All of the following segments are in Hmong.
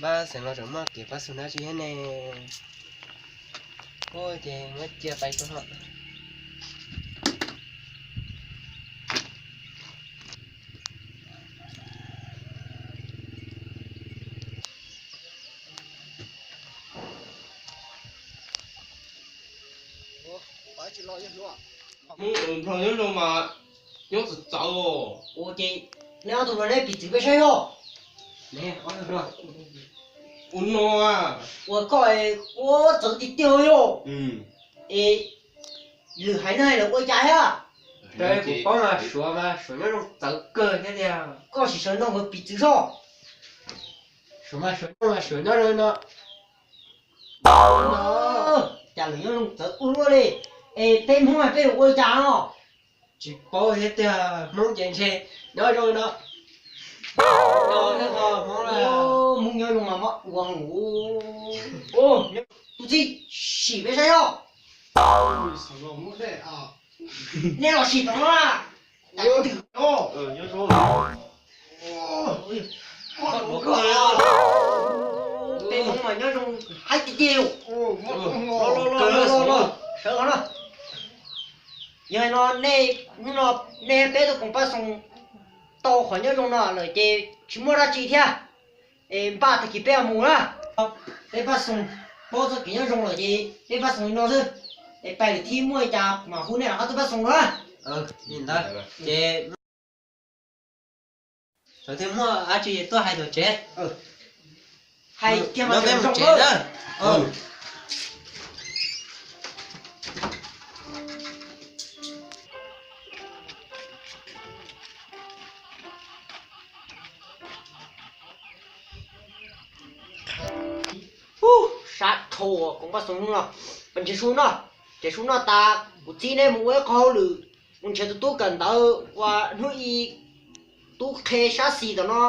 Pab xeem los tseem muaj kev pab xus dab tsi thiab ne? Ua ces muab cia pais rau hauv. Mus nplog nyob zoo mas nyob txawv txawv os. Ua ces neb ob tug no neb piv txwv peb saib os. Ua no, ua koj ua txawv tiag tiag yom. Es lwm haiv neeg lawv ua cas thiab? Kuv paub mas Suav mas Suav nyob zoo txawv kawg thiab tiag. Koj sim sawv nrog nkawd piv txwv soj. Suav mas Suav nyob zoo mas Suav nyob zoo no. Cas lawv nyob zoo txawv ua luaj li. Es peb Hmoob mas peb yuav ua li cas no? Tsis paub thiab tiag, Hmoob ces ntshe nyob zoo no. Hmoob nyob zoo mas mob ua. Tus txiv, sim peb saib os. Nej los sim tom no na. Peb Hmoob mas nyob zoo haib tiag tiag. Sawv los no. Yog no nej, hnub no nej peb tug koom pab xoo tau qhov nyob zoo no lawm ces tsis muaj dab tsi thiab. Es npaj tag kis peb mus na. Peb pab xoo paub txoj kev nyob zoo lawm ces peb pab xoo li no xwb. Es pais lawm thiab muaj li cas mam hu nej rov qab tuaj pab xoo no na. Li ntawd ces thaum twg muaj dab tsi tuaj hais tom tsev. Hais kiag mas tsev na. Sab dhau, koom pab xoo hnub no, pab nrhiav su noj, nrhiav su noj tas kuv txib neb mus ua ib qho hauj lwm, mus nrhiav tus tub kawm ntawv uas hnub i tub qhe sab xis tom no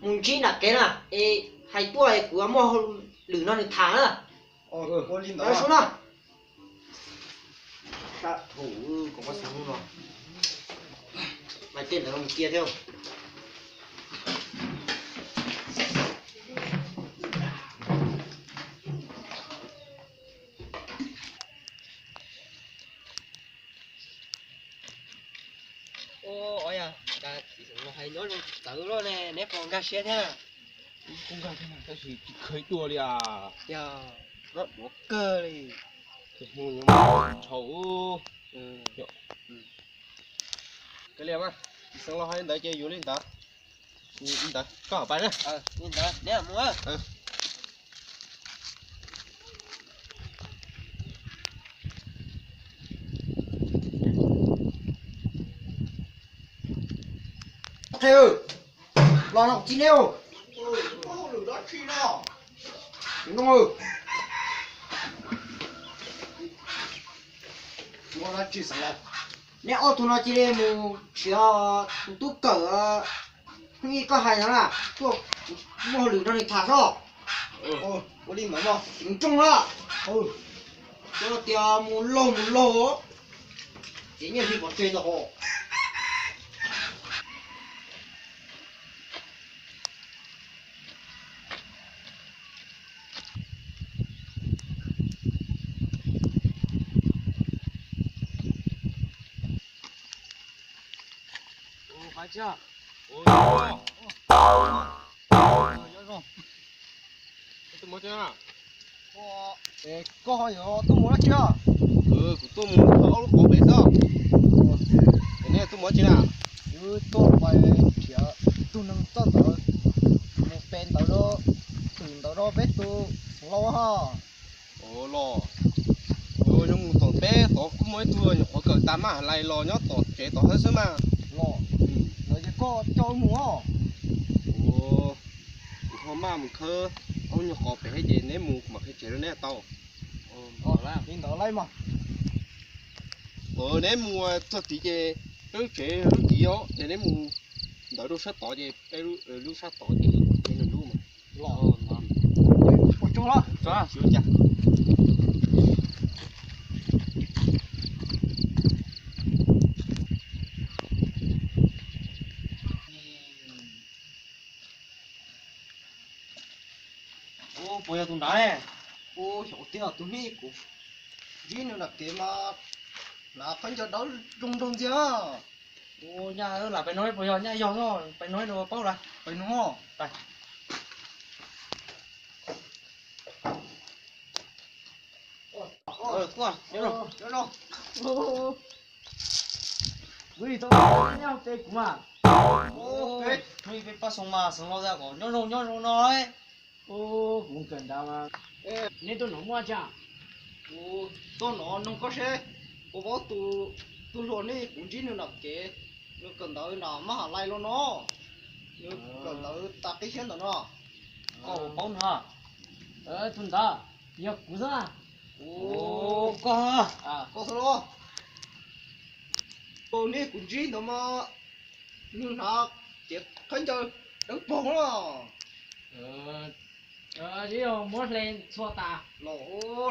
mus ntsib nram kev na, es hais tuaj es kuv muaj hauj lwm nrog nws tham na. Ua li ntawd su no. Sab dhau, koom pab xoo hnub no, mas tej ntawd mus cia thiab. Ua, ua yog cas txiv xeem los hais nyob zoo txawv luaj ne, neb puas nkag siab thiab? Kuj nkag thiab mas tab sis tsis kheev dua li as. Yog, nyob duav kawg li. Tshau. Kav liam mas, txiv xeem los hais li ntawd ces yuav li ntawd. Li ntawd koj ho pais na. Li ntawd neb mus. Los no kuv txib neb. Neb ob tug no cia li mus nrhiav tus tub kawm hnub i koj hais no na, tuaj, muaj hauj lwm nrog nws tham soj. Ua li ntawd no, ceev nrooj na. Cov tias mus laug mus laug, ces nyiaj hli pov tseg ntag hos. Koj ho yuav tuaj mus dab tsi? Kuv tuaj mus thov ob lub qhov pem xwb. Tuaj mus tsi na? Wb tuaj pais nrhiav ib tug neeg txawj ntawv mus pe ntawv rau, twm ntawv rau peb tus xeev laus hos. Los, yog mus tom teb tod kuj muaj ib tug nyuam qhuav kawm tas mab has lais los nyob tom tsev tom hawb xwb mas. Los, lawv ces koj coj wb mus os. Kuv ho maj mus khawb ob nyuag qos pem thiab ces neb mus kuv mam qhia tsev rau neb tau. Li ntawd lauj mas. Neb mus txog tid ces peb lub tsev lub tid os, ces neb mus ntawd rau sab tod ces peb lub sab tod ces peb lub mas. Ua tsaug. Ua puas yog tus nrad ne? Ua xyov tiag, tus nej kuv ntsib nws nram kev mas hnav khaub ncaws dawb zoo nraug ntxiag. Ua nyaj lam pais no puas yog nyaj yog no, pais no rau paub lawm. Pais no. Kuv tau nyob pe kuv mas. Peb pab xoo mas xeev laus kom nyob zoo nyob zoo no. Kuv kawm nrad mas. Neb tuaj no muaj tsi? Kuv tuaj no noog koj seb puas paub tus hluas nej kuv ntsib nws nram kev, nws kawm ntawv nram mab has lais los no, nws kawm ntawv tas qib siab ntawm no. Koj puas paub nws? Tus ntawd yog kuv xwb. Koj, koj xwb los? Tus nej kuv ntsib ntawd mas nws hnav cev khaub ncaws dawb paug na. Tsis yog muab hle txhua tas los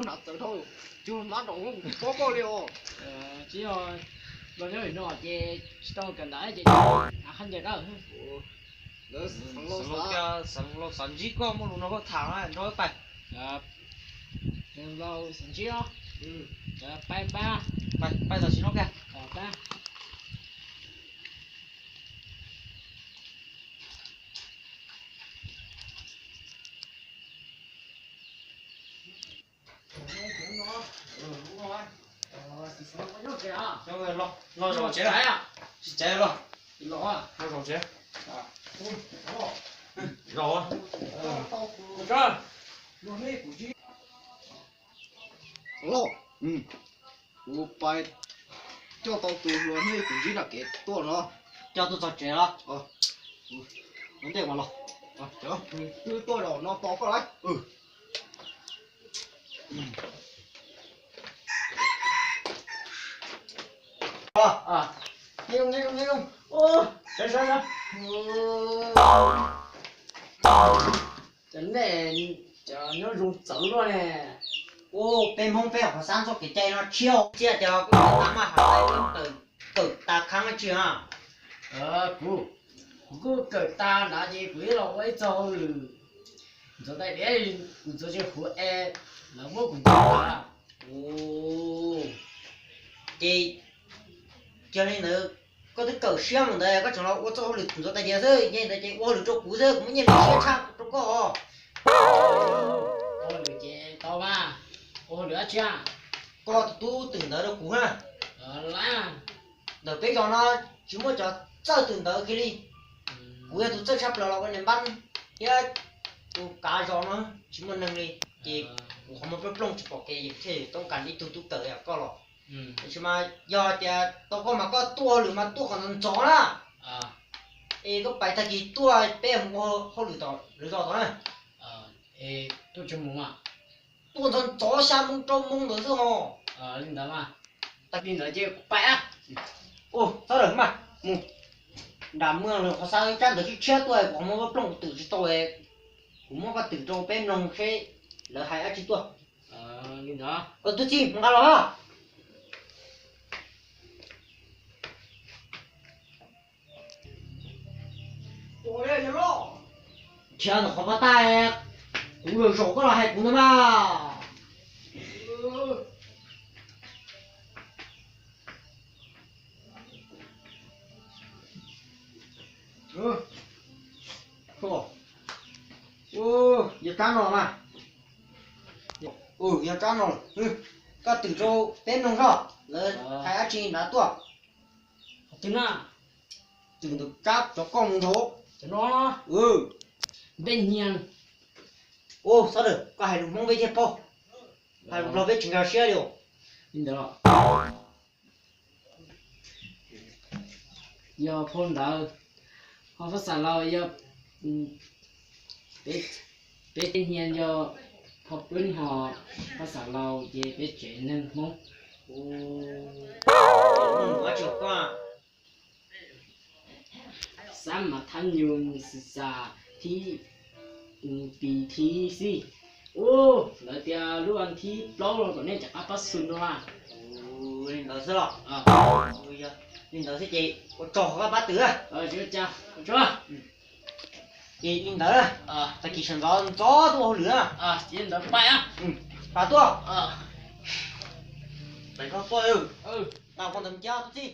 hnav txawv dhau, cuag mab daum kuv tsis paub koj li os. Tsis yog los nyob no ces tsis tau kawm ntawv ces hnav khaub ncaws dawb. Xeev laus xav ntsib koj muaj lus no koj tham nrog wb pais. Xeev laus xav ntsib os. Pais, pais, pais tam sim no kiag. Los zov tsev, tsis tsev los, los zov tsev. Zov. Los, kuv pais coj tau tus hluas nej kuv ntsib nram kev tuaj no. Coj tuaj txog tsev los? Ua ntej mas los. Twb tuaj zaum no tos koj lawm. Cov nej, cov nyob zoo txawv luaj ne. Ua peb Hmoob peb qhov xab txoj kev cai no tshiab, tsis tias koj kawm tas maj has lais, kawm tas khab tsi na. Kuv, kuv kuj kawm tas nrad ces kuv ib los ua ib txoj hauj lwm ntxuav tais diav, kuv ntxuav tsis huv es lawv muab kuv ntxuav tas. Ces yog li ntawd koj twb kawm siab mus ntawd koj tseem los ua txoj hauj lwm ntxuav tais diav xwb, yog li ntawd ces ua hauj lwm rau kuv xwb, kuv muaj nyiaj li siab tshaj rau koj. Ua hauj lwm ces tau mas, ua hauj lwm dab tsi? Koj tus tub twm ntawv rau kuv na. Ntawm peb zos no tsis muaj cov txawj twm ntawv kiag li. Kuv yog tus txawj tshaj plaws los ua niam npab thiab tus kav zos no tsis muaj neeg li, ces kuv qhov muag plooj plooj tsis pom kev, thiaj toob kas ib tug tub kawm yam koj los. Tiam sis mas yog tias tau koj mas koj tuaj hauj lwm mas tuaj kom ntxov ntxov na. Es koj pais tag kis tuaj peb mus ua hauj lwm tom lawv zos tod na. Tuaj ntxov ntxov xya moo rau moo ntawd xwb os. Li ntawd mas, tag kis ntawd ces kuv pais. Ua txhob lawm mas mus nram mws lawm qhov xav tsab ntawv tshiab tshiab tuaj, kuv qhov muag plooj kuv twm tsis tau, kuv muab koj twm rau peb mloog seb lawv hais dab tsi tuaj. Li ntawd, tus txiv mus nqa los. Nrhiav ntawm qhov pas tag, kuv zaum zaum koj los hais kuv ntag mas. Yog tsab no mas. Yog tsab no, koj twm rau peb mloog seb lawv hais dab tsi nrad tuaj. Twg na? Tus ntawm kab cov koj mus nthov. Cov no. Npej hnia. Ua, Xov Dawm, koj hais lus Hmoob peb thiaj paub, hais lus Nplog peb tsis nkag siab li os. Li ntawd los, yog phau ntawv, ho phas xas Laus yog, peb, peb tej hnia yog phau pwb, ho phas xas Laus ces peb tsev neeg Hmoob. Xab mas thab nyus xis xas thib, pis thib xij. Ua, lawv tias lub vas thib plaub los kom nej rov qab pab xus no a. Li ntawd xwb los? Li ntawd xwb ces ua tsaug koj pab twv. Li ntawd, tag kis sawv ntxov ntxov tuaj ua hauj lwm na. Pab tuaj. Pab tuaj, tau poj ntawd mus cia tuaj txij.